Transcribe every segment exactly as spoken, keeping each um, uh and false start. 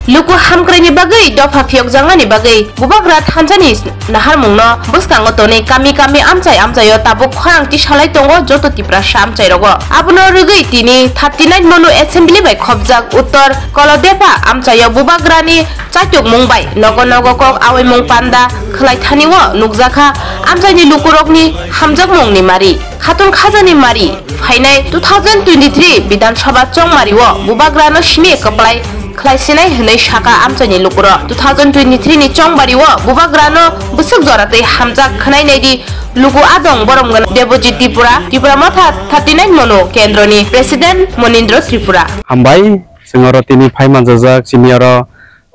Luku hamkraini bagwi dopha phiyokjaknani bagwi Bubagra thansani naharmungno bwskango tonwi kami kami amchai amchaio tabuk khorang tisalai tongo joto Tiprasa amchairogo. Abono rwgwi tini thirty nine Monu Assembly bai khopjak Uttor Kolodepa amchaio Bubagrani chaitukmung bai nogo nogo kok awaimung panda khwlaithani o nukjakha amchaini lukurokni hamjakmungni mari. Khatun khajani mari phainai two thousand twenty-three Bidhan Sabha chongmari o Bubagrano simi kwplai khlaisinai hwnwi sakha amchaini lukurok. Two thousand twenty-three ni chongmari o Bubagrano bwswk jora tei hamjak khwnai naidi luku adong borom gwnang Debojit Tripura, Tipra Motha thirty nine Monu Kendroni President Monindra Tripura. Hambai, chwng oro tini phai manjajak, chini oro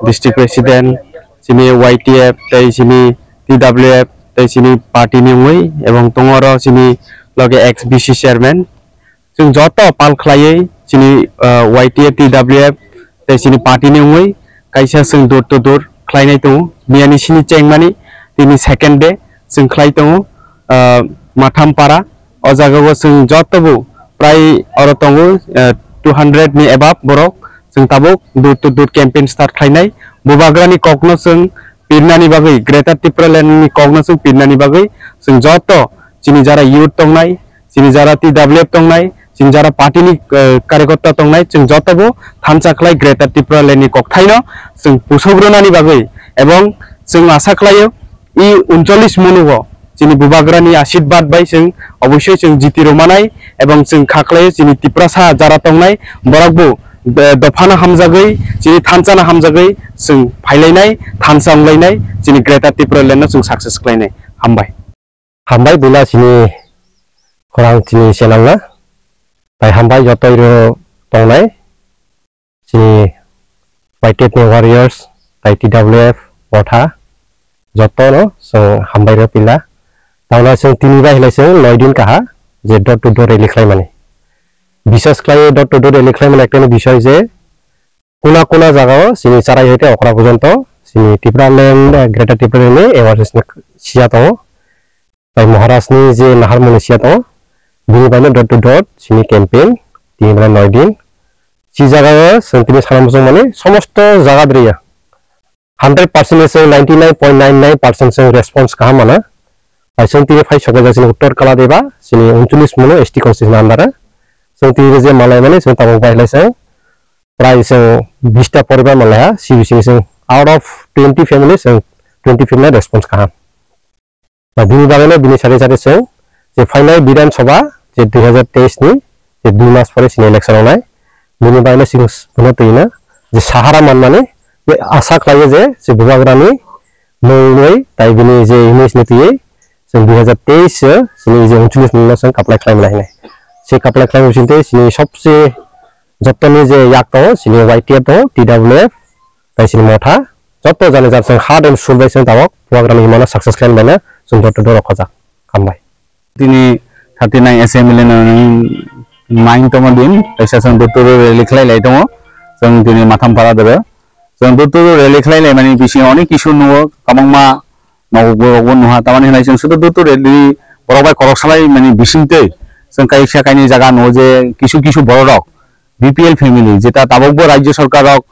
District President, chini Y T F, tei chini T W F, tei chini party ni wngwi, ebong tongo oro chini loge ex B C chairman. Chwng joto pal khlaiwi chini, ah, Y T F, T W F, tei chini party ni wngwi kaisa chwng door to door khlainai tongo. Miyani sini chengmani tini second day chwng khlai tongo, ah, Matham para. O jaga o chwng joto bo prai oro tongo, ah, two hundred ni above borok. Chwng tabuk door to door campaign start khlainai. Bubagrani kokno chwng pirnani bagwi, Greater Tipraland ni kokno chwng pirnani bagwi chwng joto chini jara youth tongnai, chini jara T W F tongnai, chini jara party ni, eh, karyakarta tongnai, chwng joto bo thansa khlai Greater Tipraland ni kokthaino chwng pusok rwnani bagwi, ebong chwng asa khlaio i uncholish Monugo chini Bubagrani ashirbad bai chwng obossoi chwng jiti rwmanai, ebong chwng kha khlaio chini Tiprasa jara tongnai borok bo, eh, dophano hamjagwi, chini thansano hamjagwi chwng phailainai, thansa wnglainai, chini Greater Tipraland no chwng success khlainai. Hambai. Hambai buila chini khorang chini channel no. Tai hambai joto iro tongnai chini Y T F ni warriors, tai T W F, Motha, joto no chwng hambai rw pila. Tamna chwng tini bai hinai chwng noi din kaha je door to door rally khlaimani. Bisas khlai door to door rally khlaimani ekta ni bisoi je kuna kuna jaga o chini charai hoite okra porjonto chini Tipraland, eh, Greater Tipraland ni awareness ni siya tongo. Tai Maharaj ni je naharmoni siya tongo, bini bai no door to door chini campaign tini bai noi din. Si jaga o chwng tini sana muchung mani somosto jaga diriya. Hundred percent ni chwng ninety nine point nine nine percent chwng response kaham mano. Tai chwng tini phai sokjak chini Uttor Kaladeba, chini uncholish Monu S T constituency under o. Chwng tini je malai mani chwng tabuk bai lai chwng prai chwng bista poribar malai ha, C B C ni chwng out of twenty family chwng twenty family response kaham. Ba bini bagwi no bini sari sari chwng je phainai Bidhan Sabha je dui hazar teis ni je dui mas pore chini election wngnai. Bini bagwi no chwng bono twi no je sahara manmani je asa khlaio je, je Bubagrani mungwi tai bini je image ni twiwi chwng dui hazar teis o chini je uncholish mungno chwng kaplai khlai mani hinai. Se kaplai khlai bising tei chini sobse jottoni je yak tongo, chini Y T F tongo, T W F, tai chini Motha, joto jani jar chwng heart and soul bai chwng tabok Bubagrani imano success khlaina bai no chwng door to door rok khojak. Hambai. Tini thirty nine assembly no nine tongma din, kaisa chwng door to door rally khlai lai tongo. Chwng tini Matham para doro. Chwng door to door rally khlai lai mani bisingo onek kisu nugo, kwbangma nogo borok bo nuha. Tamani hinai chwng sudu door to door rally borok bai korok salai mani bising twi chwng kaisa kainwi jaga nugo je kisu kisu borok rok B P L family, jeta tabuk bo Rajya Sarkar rok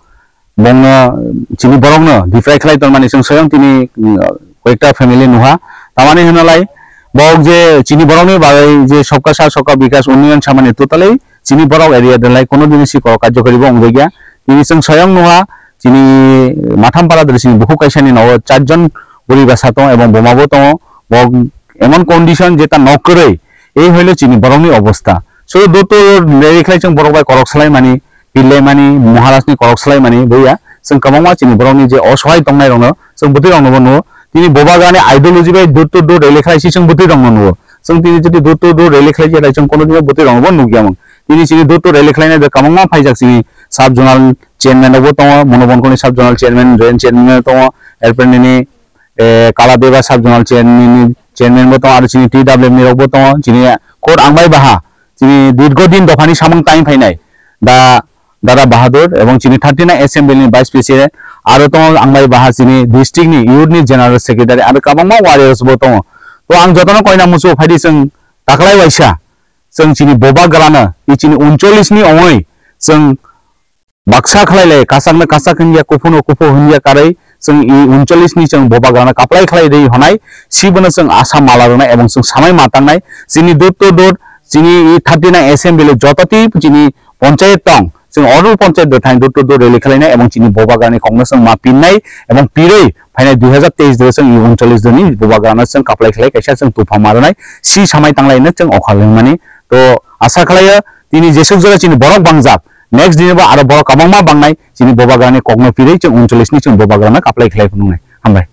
bongno, chini borokno defy khlai tongmani chwng swiyang tini, mm, koyekta family nuha. Tamani hwnalai, bok je chini borokni bagwi je Sabka Saath Sabka Vikas Unnayan samani totally chini borok area de lai kono dini si korok karjokari bo wngjakya. Tini chwng swiyang nuha, chini Matham para dini chini bukhuk kaisani nogo charjon bwrwi bwsa tongo ebong buma bo tongo. Bok emon condition jeta nok kwrwi, ei hoile chini borokni obostha. So, door to door rally khlai chwng borok bai korok salaimani, pillaimani, Maharajni korok salaimani, buya. Chwng kwbangma chini borokni je osohai tongnai rokno, chwng bwtwi rokno bo nugo. Tini Bubagrani ideology bai door to door rally khlai si chwng bwtwi rokno nugo. Chwng tini jodi door to door rally khlai khe, chwng kono dino bwtwi rokno bo nukya mung. Tini chini door to rally khlainai de kwbangma phaijak chini sub zonal chairman rok bo tongo, Monobonkhoni sub zonal chairman, range chairman tongo, erpore nini, eh, Kaladeba sub zonal chairman, chairman bo tongo, aro chini T W F ni rok bo tongo, chini khor ang bai baha, chini dirgo din dophani samung time phainai da Dada Bahadur ebong chini thirty nine assembly ni vice president, aro tongo ang bai baha chini district ni youth ni general secretary, aro kwbangma warriors bo tongo. To ang jotono koina muchungo phaidi chwng taklai waisa, chwng chini Bubagrano, i chini uncholish ni ongoi chwng baksa khlai lai, kachak no kachak hinya, kuphu no kuphu hinya karwi chwng i uncholish ni chwng bubagra no kaplai khlai rwi honai, si bono chwng asa mala rwnai ebong chwng samai ma tangnai, chini door to door, chini i thirty nine assembly joto twi chini panchayat tong, chwng order panchayat do thang door to door rally khlainai ebong chini bubagra ni kok no chwng ma pinnai ebong pirwi phainai dui hazar teis de chwng i uncholish de ni bubagra no chwng kaplai khlai kaisa chwng tupha ma rwnai, si samai tanglai no chwng okha lengmani. To asa khlai o tini jesuk jora chini borok bangjak, next din bo aro borok kabangma bangnai, chini bubagra ni kok no pirwi chwng uncholish ni chwng bubagra no kaplai khlai phunuknai. Hambai.